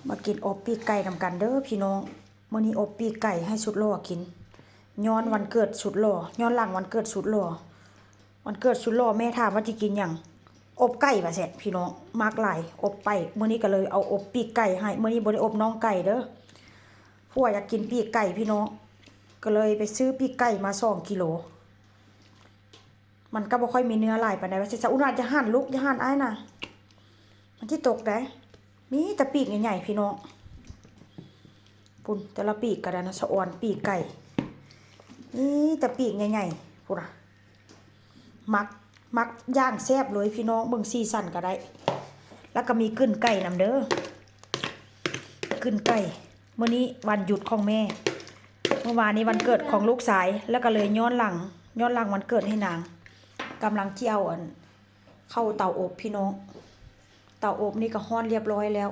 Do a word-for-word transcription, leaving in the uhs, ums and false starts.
มากินอบปีกไก่นำกันเด้อพี่น้อง มื้อนี้อบปีกไก่ให้สุดหล่อกิน ย้อนวันเกิดสุดหล่อ ย้อนหลังวันเกิดสุดหล่อ วันเกิดสุดหล่อแม่ถามว่าสิกินหยัง อบไก่ว่าแซ่บพี่น้อง มักหลาย อบไป มื้อนี้ก็เลยเอาอบปีกไก่ให้ มื้อนี้บ่ได้อบน่องไก่เด้อ ผัวอยากกินปีกไก่พี่น้อง ก็เลยไปซื้อปีกไก่มาสองกิโล มันก็บ่ค่อยมีเนื้อหลายปานใด ว่าสิซะ อุณา อย่าหั่นลูก อย่าหั่นอ้ายนะ มันสิตกได้ มีแต่ปีกใหญ่ๆ พี่น้อง พุ้น แต่ละปีกก็ได้นะ สะออนปีกไก่ มีแต่ปีกใหญ่ๆ พุ้นน่ะ มัก มักย่างแซ่บเลยพี่น้อง เบิ่งสีสันก็ได้ แล้วก็มีกึ่นไก่นำเด้อ กึ่นไก่ มื้อนี้วันหยุดของแม่ เมื่อวานนี้วันเกิดของลูกชาย แล้วก็เลยย้อนหลัง ย้อนหลังวันเกิดให้นาง กำลังสิเอาอัน เข้าเตาอบพี่น้อง เตาอบนี่ก็ฮ้อนเรียบร้อยแล้ว